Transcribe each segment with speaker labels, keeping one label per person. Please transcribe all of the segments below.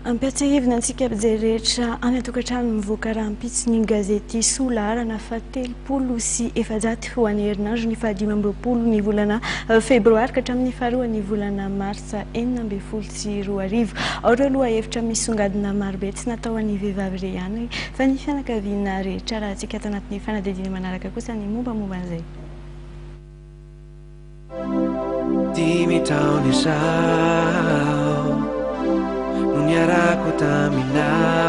Speaker 1: Ampiatsahivina antsika mpijery rehetra any an-tokantrano mivoaka rahampitso ny gazety Soa laharana faha-430 ho an'ny herinandro ny faha-25 ny volana febroary ka hatramin'ny faharoa ny volana martsa 2016. Ao ireo lohahevitra misongadina marobe tsy natao ho an'ny vehivavy irery ihany fa ny fianakaviana rehetra arahantsika ato anatin'ny fanadihadiana manaraka kosa ny mombamomba an'izay.
Speaker 2: Dimy taona izao no niarahako taminao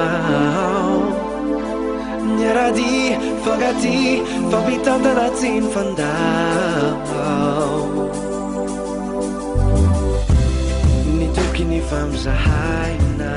Speaker 2: Niara-dia, fankatia, fampitantana tsy nifandao Nitoky ny famizahaina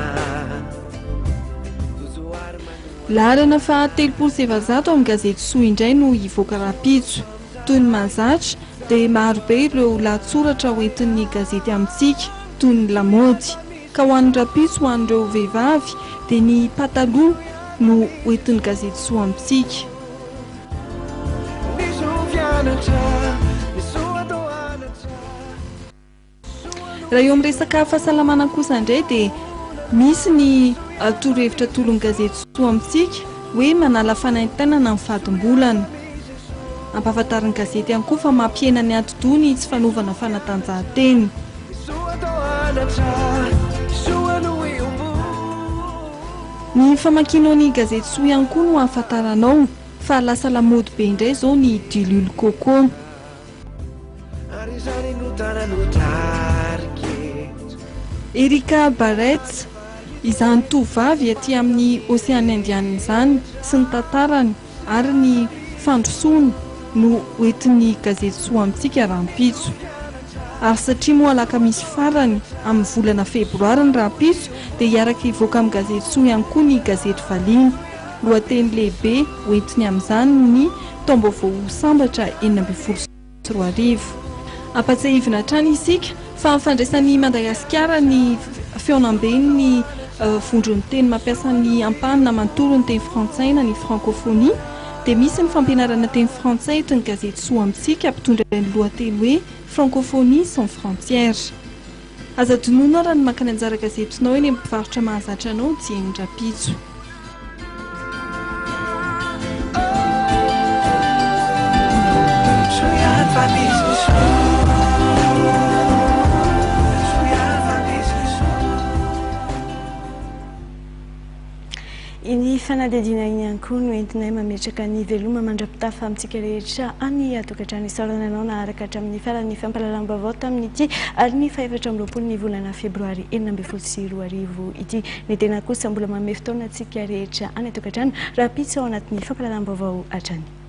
Speaker 3: Laharana faha 430 amin'ny gazety Soa indray no hivoaka rahampitso. Toy ny mahazatra dia maro be ireo lahatsoratra ho entin'ny gazety amintsika, toy ny lamaody. Ka ho an'ny rahampitso ho an'ireo vehivavy dia ny pataloha no ho entin'ny gazety Soa amintsika.
Speaker 2: Ny zo fianatra, ny zo atao anatra.
Speaker 3: Raha eo amin'ny resaka fahasalamana kosa indray dia misy ny torohevitra atolon'ny gazety Soa amintsika hoe manala fanaintainana amin'ny fadimbolana. Ampahafantarin'ny gazety ihany koa fa mampihena ny atidoha ny tsy fanaovana fanatanjahantena. Ny famakianao ny gazety Soa ihany koa no ahafantaranao fa lasa lamaody be indray izao ny diloilo coco.
Speaker 2: Ary izany no tana-notarika eto.
Speaker 3: Erika Barrett, izany tovovavy aty amin'ny Oseana Indianina izany sy ny tantarany ary ny fandrosoany no hoentin'ny gazety Soa amintsika rahampitso. Ary satria moa alakamisy farany amin'ny volana febroary ny rahampitso dia hiaraka hivoaka amin'ny gazety Soa ihany koa ny gazety Valiana. Lohateny lehibe hoentiny amin'izany ny Taom-baovao ho sambatra 2016. Ampatsiahivina hatrany isika fa amin'ny fandraisan'i Madagasikara ny fihaonamben'ny vondron'ny teny mampiasa ny ampahany na manontolo ny teny frantsay na ny francophonie dia misy ny fampianarana teny frantsay entin'ny gazety Soa Amintsika mpitondra ny lohateny hoe Francophonie sans frontières. Aza adinoina raha ny maka ny anjara gazetinao eny amin'ny mpivarotra mahazatra anao dieny rahampitso.
Speaker 1: Iny fanadihadiana iny ihany koa no entinay mametraka ny veloma mandra-pitafa amintsika rehetra any an-tokantrano. Isaorana anao naharaka hatramin'ny faran'ny fampahalalam-baovao tamin'ity ary ny faha-24 ny volana febroary 2016 ity. Ny tena kosa mbola manome fotoana antsika rehetra any an-tokantrano rahampitso ao anatin'ny fampahalalam-baovao hatrany.